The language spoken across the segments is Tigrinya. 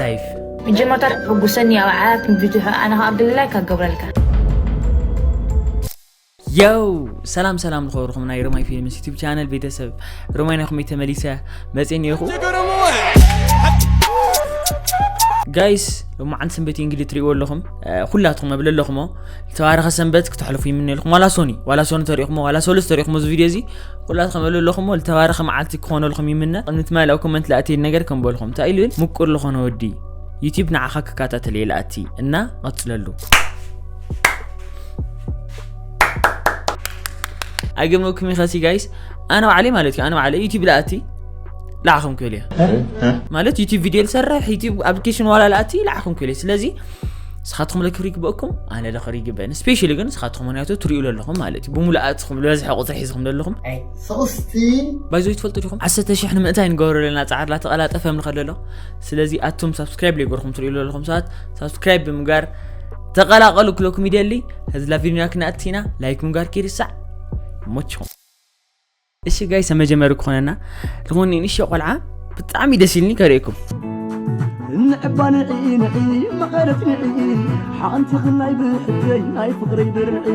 ላይፍ። መጀመርታ ተሐጉሰኒ ኣብ ዓራት ንቪድዮ ኣነ ከኣ ብላይክ ኣገብረልካ። የው ሰላም ሰላም ዝኸበርኩም ናይ ሮማይ ፊልምስ ዩቲብ ቻነል ቤተሰብ ሮማይ ናኹም ተመሊሰ መፅእ እኒኦኹ። ጋይስ ሎማዓንቲ ሰንበት እንግዲህ ትሪእዎ ኣለኹም። ኩላትኩም መብል ኣለኹሞ ዝተባረኸ ሰንበት ክተሕልፉ ይምነልኩም። ዋላ ሶኒ ዋላ ሶኒ ተሪእኹሞ ዋላ ሶሉስ ተሪእኹሞ እዚ ቪድዮ እዚ ኩላትኩም መብል ኣለኹሞ ዝተባረኸ መዓልቲ ክኾነልኩም ይምነ። ንትማሊ ኣብ ኮመንት ላእትየ ነገር ከም በልኹም እንታይ ኢሉ ይብል ምቁር ዝኾነ ወዲ ዩቲብ ንዓኻ ክከታተል እየ ላእቲ እና ቀፅለሉ። ኣይገመኩም ይኸሲ ጋይስ ኣነ ባዕለይ ማለት እዩ ኣነ ባዕለይ ዩቲብ ላእቲ ላዕኹም ክብል እየ ማለት ዩቲብ ቪድዮ ዝሰርሕ ዩቲብ ኣፕሊኬሽን ዋላ ላእቲ ላዕኹም ክብል እየ። ስለዚ ንስኻትኩም ለክብሪ ይግበእኩም ኣነ ለኽሪ ይግበእን ስፔሻሊ ግን ንስኻትኩም ምክንያቱ ትሪኡ ዘለኹም ማለት እዩ ብሙሉኣትኩም ዝበዝሐ ቁፅሪ ሒዝኩም ዘለኹም። ባይዞ ትፈልጡ ዲኹም ዓሰርተ ሽሕ ንምእታይ ንገብሮ ዘለና ፃዕርላ ተቐላጠፈ ምልኸ ዘሎ። ስለዚ ኣቱም ሳብስክራይብ ለይገርኩም ትሪኡ ዘለኹም ሰባት ሳብስክራይብ ብምግባር ተቐላቐሉ ክለኩም ይደሊ። ህዝላ ቪድዮና ክነኣቲና ላይክ ምግባር ከይርሳዕ። ሞችኹም። እሺ ጋይስ መጀመሪ ክኾነና ዝኾነ ንእሽቶ ቆልዓ ብጣዕሚ ደስ ኢልኒ ከርእየኩም። ንዕባ ንዒ ንዒ መቐረት ንዒ ሓንቲ ክላይ ብሕተይ ናይ ፍቕረይ ብርዒ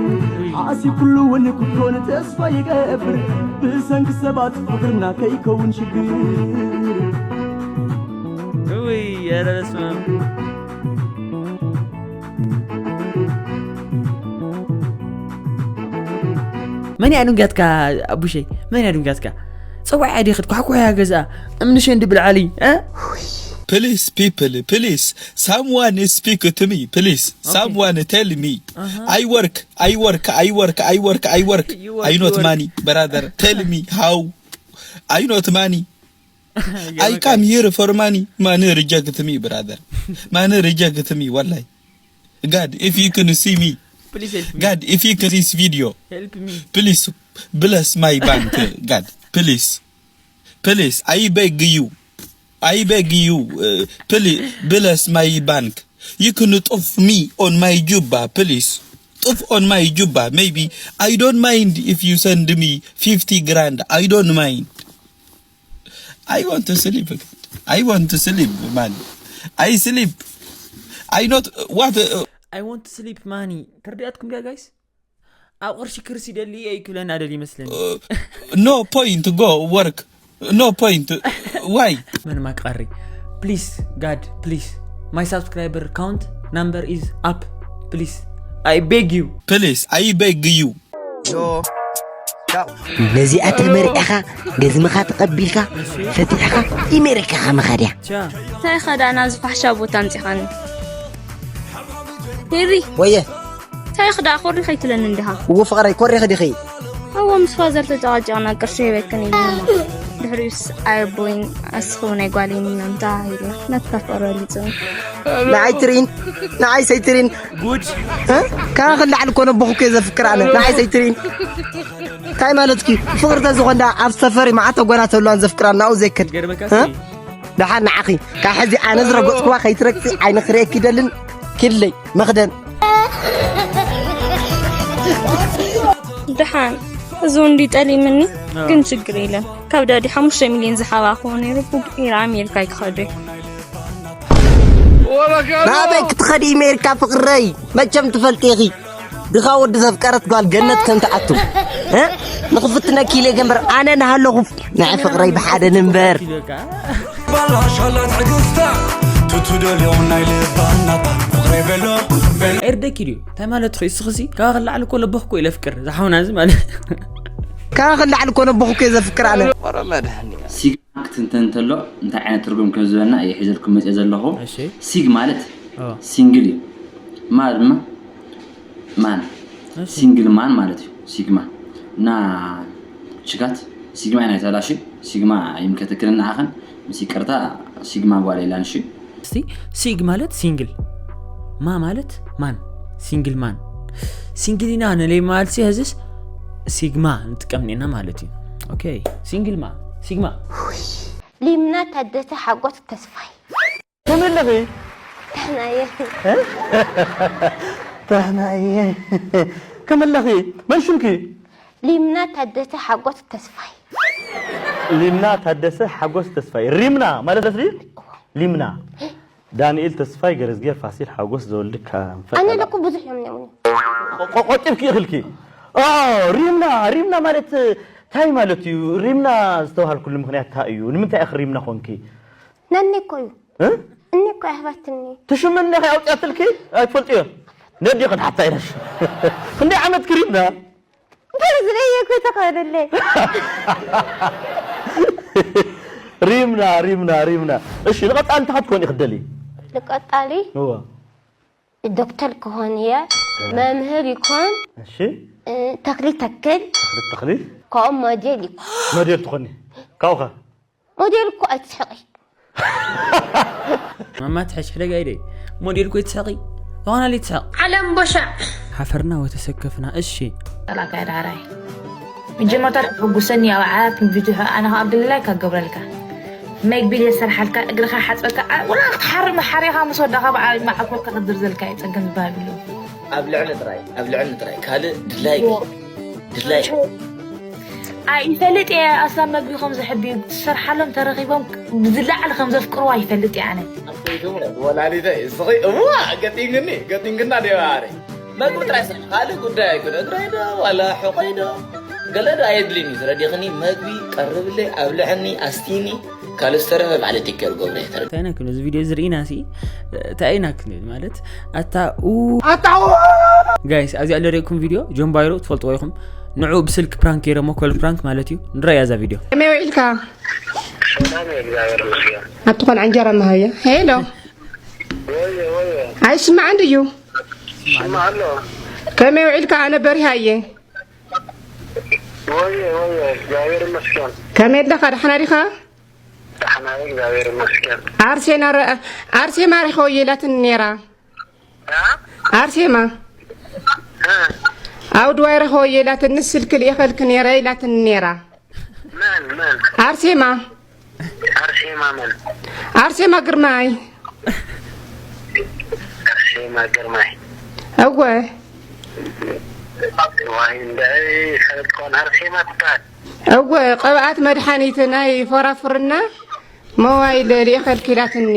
ሓሲ ኩሉ እውን ክኮን ተስፋ ይገብር ብሰንኪ ሰባት ፍቕርና ከይከውን ሽግር። ውይ ኧረ በስመ ኣብ። መን እያ ድንጋትካ ኣቡሸይ? መን እያ ድንጋትካ? ፀዋዒ ኣዴኽት ኳሕኩሕያ ገዛ እምንሸ እንድብል ዓሊ እ? Please people please someone speak to me please someone tell me I work I work I work I work I work I not money brother tell me how I not money I come here for money money reject me brother money reject me والله God if you can see me Please help me. God if you can see this video Help me. Please bless my bank God please please I beg you I beg you uh, please bless my bank you can stop me on my juba please stop on my juba maybe I don't mind if you send me fifty grand I don't mind I want to sleep I want to sleep man I sleep I not what uh, I want to sleep ማኒ ተርዲኣትኩም ድያ ጋይስ? ኣብ ቅርሺ ክርሲ ደሊ እየ ይክብለና ደል ይመስለኒ። No point go work no point why መን ማክቐሪ please God please my subscriber count number is up please I beg you. please I beg you ነዚኣ ተመርዕኻ ገዝምኻ ተቐቢልካ ፈቲሕኻ ኢሜሪካኻ ምኻድያ ቻ እንታይ ኸዳ ናብዚ ፋሕሻ ቦታ ኣምፂኻኒ ሄሪ ወየ እንታይ ኽዳ ኮሪ ኸይትለኒ እንዲኻ እዎ ፍቕረይ ኮሪኺ ዲኺ እዎ ምስ ፋዘር ተጨቃጨቕና ቅርሺ ሂበክን ኢሉ ድሕሪኡስ ኣየቦይን ኣስኸው ናይ ጓለይ ምናምን ተባሂልና ናትካ ፍቕሪ በሊፁ ንዓይ ትርኢን ንዓይ ሰይትርኢን ጉድ እ? ካባኺ ላዕሊ ኮነ ኣቦኹ እኮ ዘፍቅር ኣነ ንዓይ ሰይትርኢን እንታይ ማለትኪ ፍቕሪ ተዝኾን ዳ ኣብ ሰፈሪ መዓት ኣጓላት ኣለዋን ዘፍቅራ ናኡ ዘይከድ ገርመካ እ? ደሓን ንዓኺ ካብ ሕዚ ኣነ ዝረገፅኩዋ ከይትረግፂ ዓይኒ ክርእየኪ ይደልን ኪድለይ መኽደን ደሓን እዚ ወንዲ ጠሊምኒ ግን ችግር የለን ካብ ዳዲ ሓሙሽተ ሚልዮን ዝሓባኽዎ ነይሩ ቡጊራ ኣሜሪካ ይክኸዱ ናበይ ክትኸዲ ሜርካ ፍቕረይ መቸም ትፈልጢ ኢኺ ድኻ ወዲ ዘፍቀረት ጓል ገነት ከም ትኣቱ እ? ንኽፍትነኪ ኢለ ገንበር ኣነ ናሃለኹ ናይ ፍቕረይ ብሓደ ንንበር ባላሻላ ትዕግስታ ትትደልዮ ናይ ልባና ፍቕረይ በሎ በሎ ኤርደኪ ድዩ እንታይ ማለት ኹ እስኽሲ ካብ ክላዕሊ እኮ ለቦኽኮ ኢለ ፍቅር ዝሓውና እዚ ማለት ካብ ክላዕሊ እኮ ነቦኹ እኮ ዘፍቅር ኣነ ሲግማ ክትንተን እንተሎ እንታይ ዓይነት ትርጉም ከም ዝበና እየ ሒዘልኩም መፅአ ዘለኹ እሺ ሲግ ማለት ኦ። ሲንግል እዩ ማ ድማ ማን እሺ። ሲንግል ማን ማለት እዩ ሲግማ እና ሽጋት ሲግማ ኢና ይተላሽ ሲግማ ይምከተክልን ንዓኸን ምስ ይቅርታ ሲግማ ጓል የላን እሺ እስቲ ሲግ ማለት ሲንግል ማ ማለት ማን ሲንግል ማን ሲንግል ኢና ንለይ ማለት ሲ ህዝስ ሲግማ ንጥቀም ኔና ማለት እዩ ኦኬ ሲንግል ማ ሲግማ ሊምና ታደሰ ሓጎስ ተስፋይ ከመለኺ ተናየ ተህናየ ከመለኺ መን ሽምኪ ሊምና ታደሰ ሓጎስ ተስፋይ ሊምና ታደሰ ሓጎስ ተስፋይ ሪምና ማለት ሲ ሊምና ዳንኤል ተስፋይ፣ ገረዝጌር ፋሲል ሓጎስ፣ ዘወልድካ ኣነ ለኩ ብዙሕ እዮም ነሙኒ። ቆ- ቆጢብኪ እኽልኪ። ኦ፣ ሪምና፣ ሪምና ማለት እንታይ ማለት እዩ? ሪምና ዝተባህልኩሉ ምኽንያት እንታይ እዩ? ንምንታይ ኢኺ ሪምና ኮንኪ? ነኒ እኮ እዩ። እ? እኒ እኮ ኣህባትኒ። ትሽምኒ ከ ኣውፅኣትልኪ? ኣይትፈልጥዮ። ነዲ ክንሓታ ኢለሽ። ክንደይ ዓመት ክሪምና? እንታይ ዝለየ እኮ ተኸደለ። ሪምና፣ ሪምና፣ ሪምና። እሺ፣ ንቐፃሊ እንታይ ክትኮኒ ክደሊ? ንቀጣሊ እዋ። ዶክተር ክኾን እየ፣ መምህር ይኮን፣ እሺ። እ፣ ተኽሊ ተክል፣ ተኽሊ፣ ተኽሊ። ከምኡ ሞዴል ይኮን። ሞዴል ትኾኒ። ካብኡ ኸ? ሞዴል እኮ ኣይትስሕቂ። ማማ ትሕሽ ሕደግ ኣይደይ። ሞዴል እኮ ይትስሕቂ። ዝኾነ ልትስሕቅ። ዓለም ቦሻዕ። ሓፈርና ወተሰከፍና። እሺ። ጠላካ ዳራይ። መጀመርታ ተሐጉሰኒ ኣብ ዓራት ንቪዲዮ ኣነ ካብ ድልላይ ካገብረልካ። መግቢ የሰርሓልካ፣ እግርኻ ሓጽበካ፣ ኣ-፣ ወላ ክትሓርም ሓሪኻ ምስ ወዳኻ በዓል መዓኮርካ ክድርዘልካ እዩ፣ ጸገም ዝበሃል የብሉን። ኣብ ልዕሊ ጥራይ፣ ኣብ ልዕሊ ጥራይ። ካልእ ድላይ፣ ድላይ። ኣይ፣ ይፈልጥ እየ፣ ኣስላም መግቢ ከም ዘሕብዩ፣ ትሰርሓሎም ተረኺቦም ብዝለዓለ ከም ዘፍቅርዋ ይፈልጥ እየ ኣነ። ወላዲተይ፣ እስኺ፣ እዋ፣ ገጢንግኒ፣ ገጢንግና ዲባ ኣረ። መግቢ ጥራይ ስራሕ፣ ካልእ ጉዳይ ኣይኮነ። እግረይ ዶ፣ ዋላ ሕቖይ ዶ፣ ገለ ዶ ኣየድልይን እዩ። ተረዲኽኒ፣ መግቢ ቀርብለይ፣ ኣብልዐኒ፣ ኣስትይኒ፣ ካልእ ዝተረፈ ባዕለ ቴክ ኬር ገብረ እየ። ተረዲ- እንታይ ኢና ክንብል፣ እዚ ቪድዮ እዚ ርኢና ሲ፣ እንታይ ኢና ክንብል ማለት፣ ኣታ ኡ-፣ ኣታ ኡ-፣ ጋይስ፣ ኣብዚ ኣሎ ርኢኩም ቪድዮ፣ ጆን ባይሮ ትፈልጥዎ ኢኹም። ንዑ ብስልክ ፕራንክ ገይረሞ፣ ኮል ፕራንክ ማለት እዩ። ንረእያ እዛ ቪድዮ። ከመይ ውዒልካ? ሰላም፣ እግዚኣብሔር ይመስገን። ኣብቲ ቆልዓ እንጀራ መሃያ። ሄሎ። ወየ፣ ወየ። ኣይስማዕን ድዩ? ይስማዕ ኣሎ። ከመይ ውዒልካ? ኣነ በሪሃ እየ። ወየ፣ ወየ፣ እግዚኣብሔር ይመስገን። ከመይ ኣለኻ? ደሓና ዲኻ? ደሓና እየ፣ እግዚኣብሔር ይመስገን። ኣርሴና ረ-፣ ኣርሴማ ሪኸ ወየ ኢላትኒ ነይራ። እ? ኣርሴማ። እ? ኣብ ድዋይ ሪኸ ወየ ኢላትኒ፣ ስልኪ ልኢኸልኪ ነይረ ኢላትኒ ነይራ። መን፣ መን? ኣርሴማ። ኣርሴማ መን? ኣርሴማ ግርማይ። ኣርሴማ ግርማይ። እወ። ዋይ፣ እንዳ ይፈልጥኳን ኣርሴማ ትበሃል። እወ፣ ቅብኣት መድሓኒት ናይ ፎራፉርና ሞባይል ልኢኸልኪ ኢላትኒ።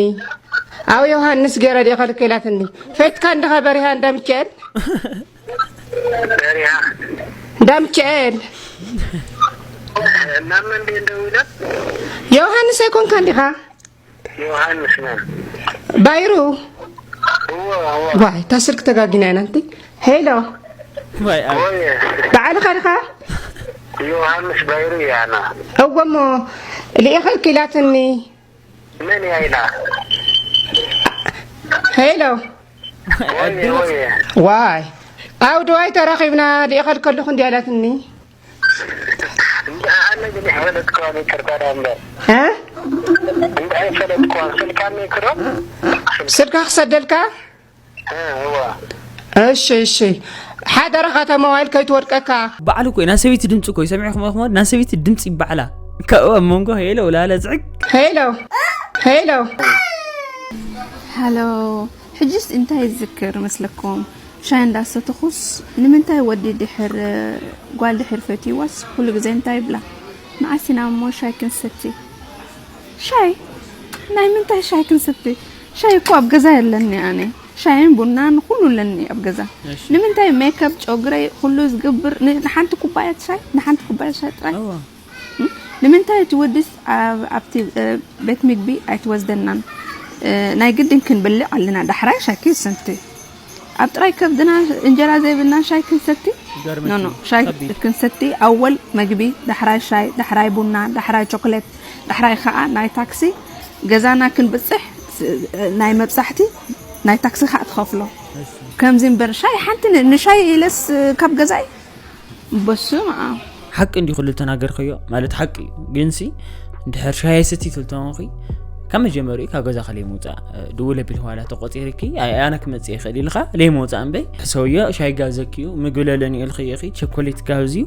ኣብ ዮሃንስ ገይረ ልኢኸልኪ ኢላትኒ። ፈትካ እንድኻ በሪሃ እንዳ ሚካኤል? በሪሃ። እንዳ ሚካኤል። ናብ መን ድየ ደዊለ? ዮሃንስ ኣይኮንካን ዲኻ? ዮሃንስ መን? ባይሩ። እዎ፣ እዎ። ዋይ፣ እታ ስልክ ተጋጊና ኢና። እንቲ ሄሎ። ዋይ፣ ኣብ- ወየ። በዓልኻ ዲኻ? ዮሃንስ ባይሩ እየ ኣነ። እወ እሞ፣ ልኢኸልኪ ኢላትኒ። መን እያ ኢላ? ሄሎ። ወየ፣ ወየ። ዋይ። ኣብ ድዋይ ተራኺብና፣ ልኢኸልኪ ኣለኹ እንድያ ኢላትኒ። እንዳ ኣነ ግን ኣይፈለጥክዋን፣ ይቅርታ ዳ እምበር። እ? እንዳ ኣይፈለጥክዋን፣ ስልካ እኒክሮ? ስልካ ክሰደልካ? እ፣ እዋ። እሺ፣ እሺ። ሓደራኻ እታ ሞባይል ከይትወድቀካ። ባዕሉ እኮ እዩ፣ ናይ ሰበይቲ ድምፂ እኮ እዩ። ሰሚዕኹም ኢኹም፣ ናይ ሰበይቲ ድምፂ ይባዕላ። ካብኡ ኣብ መንጎ ሄሎ ውላለ ዝዕግ። ሄሎ፣ ሄሎ። ሃሎ፣ ሕጅስ እንታይ ይዝክር መስለኩም? ሻሂ እንዳሰተኹስ፣ ንምንታይ ወዲ ድሕር፣ ጓል ድሕር ፈትይዋስ፣ ኩሉ ግዜ እንታይ ይብላ? መዓስ ኢና እሞ ሻሂ ክንሰቲ? ሻሂ? ናይ ምንታይ ሻሂ ክንሰቲ? ሻሂ እኮ ኣብ ገዛ የለኒ ኣነ። ሻሂን ቡናን ኩሉ ኣለኒ ኣብ ገዛ። እሺ። ንምንታይ ሜክኣፕ፣ ጨጉረይ፣ ኩሉ ዝገብር ን-፣ ንሓንቲ ኩባያ ሻሂ፣ ንሓንቲ ኩባያ ሻሂ ጥራይ? እዋ። እም? ንምንታይ እቲ ወድስ ኣብ፣ ኣብቲ፣ እ፣ ቤት ምግቢ ኣይትወስደናን? እ፣ ናይ ግድን ክንበልዕ ኣለና፣ ዳሕራይ ሻኪ ሰንቲ። ኣብ ጥራይ ከብድና እንጀራ ዘይብልና ሻይ ክንሰቲ? ይገርመኪ፣ ኖ፣ ኖ፣ ሻይ ጸቢብ። ክንሰቲ፣ ኣወል መግቢ፣ ዳሕራይ ሻይ፣ ዳሕራይ ቡና፣ ዳሕራይ ቾኮሌት፣ ዳሕራይ ከኣ ናይ ታክሲ ገዛና ክንብጽሕ፣ ስ-፣ ናይ መብጻሕቲ ናይ ታክሲ ከኣ ትኸፍሎ። እሺ። ከምዚ እምበር ሻይ ሓንቲ ን-፣ ንሻይ ኢለስ ካብ ገዛይ በስመ ኣብ። ሓቂ እንዲ ኩሉ ዝተናገርክዮ፣ ማለት ሓቂ እዩ። ግንሲ እንድሕር ሻሂ ኣይሰቲ ትብል ተኾንኺ፣ ካብ መጀመሪኡ ካብ ገዛኺ ለይምውጻእ፣ እ፣ ድውል ኣቢልኪ ዋላ ተቖጺርኪ፣ ኣይ፣ ኣነ ክመጽእ ይኽእል ኢልካ ለይምውጻእ እምበይ። ሰውዮ ሻሂ ጋብዘኪ እዩ፣ ምግቢ ለለኒ ኢልኪ ኢኺ፣ ቸኮሌት ጋብዝዩ፣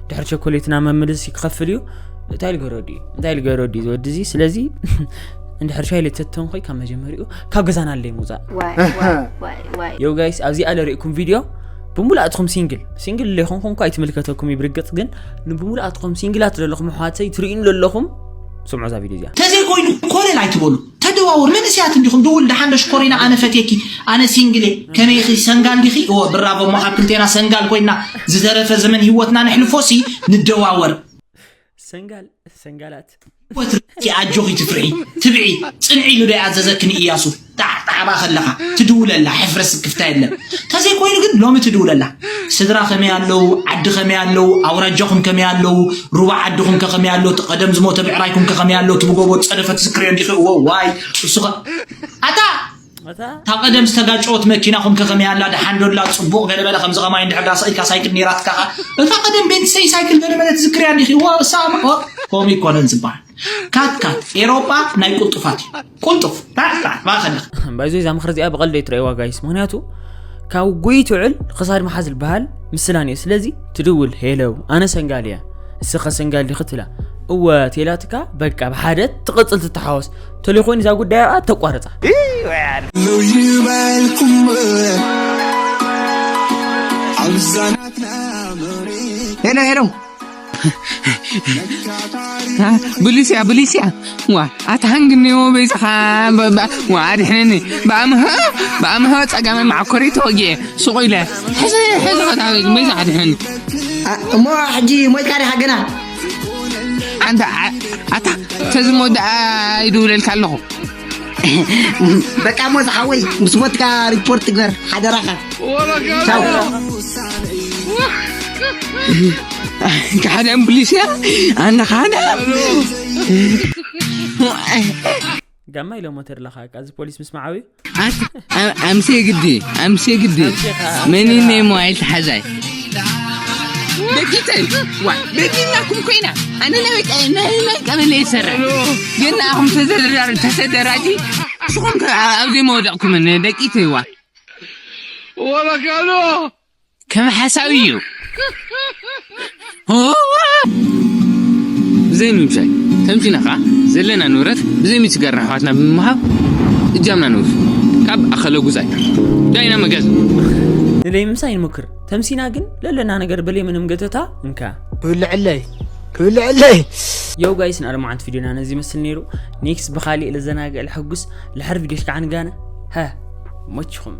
ድሕሪ ቸኮሌት ናብ መመለሲ ክኸፍል እዩ። እንታይ ኢሉ ገረዱ እዩ? እንታይ ኢሉ ገረዱ እዩ እዚ ወዲ እዚ? ስለዚ እንድሕር ሻሂ ለይትሰቲ ተኾንኺ ካብ መጀመሪኡ ካብ ገዛና ለይምውጻእ። ዋይ፣ ዋይ፣ ዋይ፣ ዋይ። ዮ ጋይስ፣ ኣብዚ ኣለ ርኢኩም ቪድዮ ብምሉኣትኩም ሲንግል፣ ሲንግል ለይኮንኩም እኳ ኣይትምልከተኩም እዩ ብርግጽ፣ ግን ንብምሉኣትኩም ሲንግላት ዘለኹም ኣሕዋተይ ትርእዩኒ ዘለኹም ስምዑ እዛ ቪድዮ እዚኣ። ተዘይኮይኑ ኮለል ኣይትበሉ። ተደዋወር። መንእሰያት እንዲኹም ድውል፣ ደሓን ዶ ሽኮሪና፣ ኣነ ፈትየኪ፣ ኣነ ሲንግል እየ፣ ከመይ ኢኺ፣ ሰንጋል ዲኺ? እወ፣ ብራቮ እሞ፣ ካብ ክልቴና ሰንጋል ኮይና ዝተረፈ ዘመን ህይወትና ነሕልፎሲ ንደዋወር። ሰንጋል ሰንጋላት ወትሪ ኣጆኺ ትፍርሒ፣ ትብዒ፣ ጽንዒ ኢሉ ዶ ይኣዘዘክን እያሱ? ጣዕጣዕባ ከለኻ ትድውለላ፣ ሕፍረት ስክፍታ የለን። ተዘይኮይኑ ግን ሎሚ ትድውለላ። ስድራ ከመይ ኣለዉ? ዓዲ ከመይ ኣለዉ? ኣውራጃኹም ከመይ ኣለዉ? ሩባ ዓድኹም ከ ከመይ ኣሎ? እቲ ቀደም ዝሞተ ብዕራይኩም ከ ከመይ ኣሎ? እቲ ብጎቦ ዝጸደፈ ትዝክርዮ እንዲኺ? እዎ ዋይ፣ እሱ ኸ ኣታ እታ እታ ቀደም ዝተጋጨወት መኪናኹም ከ ከመይ ኣላ? ደሓን ዶ ኣላ? ጽቡቕ ገለ በለ። ከምዚ ከማይ እንድሕር ዳ ስቕ ኢልካ ሳይክል ነይራትካ ኸ፣ እታ ቀደም ቤንሰይ ሳይክል ገለ በለ ትዝክርያ እንዲኺ? እዎ እሳ እሞ ከምኡ ይኮነን ዝበሃል። ካት ካት ኤሮጳ ናይ ቁልጡፋት እዩ። ቁልጡፍ ታ ታ ባኸልኽ ባይዞ እዛ ምኽሪ እዚኣ ብቐልዶ ይትረእዋ ጋይስ። ምክንያቱ ካብ ጎይ ትውዕል ክሳድ መሓዝ ዝበሃል ምስላን እዩ። ስለዚ ትድውል፣ ሄለው ኣነ ሰንጋል እያ፣ እስኸ ሰንጋል ዲኺ ትላ፣ እወ ቴላትካ፣ በቃ ብሓደ ትቕጽል ትተሓወስ። ተለይኮይኑ እዛ ጉዳይ ኣብኣ ተቋርጻ። ሎ ይበልኩም ኣብዛናትና መሬት ሄሎ ሄሎ ብሊስያ ብሊስያ ዋ ኣታ ሃንግኔዎ በይዛኻ ዋ ኣድሕነኒ ብኣምሃ ብኣምሃ ጸጋመ ማዕኮሪ ተወጊኤ ሱቕ ኢለ ሕዚ ሕዚ ኸታ በይዛ ኣድሕነኒ እሞ ሕጂ ሞይትካ ዲኻ ገና ኣንታ ኣታ ተዝሞ ደኣ ይድውለልካ ኣለኹ በቃ እሞ ዝሓወይ ምስ ሞትካ ሪፖርት ትግበር ሓደራኻ ቻው ሓደ ኣምቡሊስያ ኣነ ሓደ ጋማ ኢሎሞ ተድለኻ እዚ ፖሊስ ምስ መዓብዩ ኣምሴ ግዲ ኣምሴ ግዲ መኒነ ሞባይል ተሓዛይ ደቂተይ ዋ በጊናኩም ኮይና ኣነ ናይ ቀበሌ ይሰርሕ ግን ንኣኹም ተዘደራሪ ተሰደራጂ ንስኹም ኣብዚ መወደቕኩም ደቂተይ ዋ ወረካሎ ከም ሓሳዊ እዩ ብዘይ ምምሻይ ተምሲና ከዓ ዘለና ንብረት ብዘይ ምትጋር ኣሕዋትና ብምሃብ እጃምና ንውፍ ካብ ኣኸለ ጉዛይ ዳይና መገዝ ንለይ ምምሳይ ንሞክር ተምሲና ግን ለለና ነገር በለይ ምንም ገተታ እንካ ክብልዕለይ ክብልዕለይ የው ጋይስ ንኣርማዓንት ቪዲዮና ነዚ ይመስል ነይሩ ኔክስት ብካሊእ ለዘናግዕ ልሕጉስ ልሕር ቪዲዮሽ ከዓ ንጋነ ሃ ሞችኹም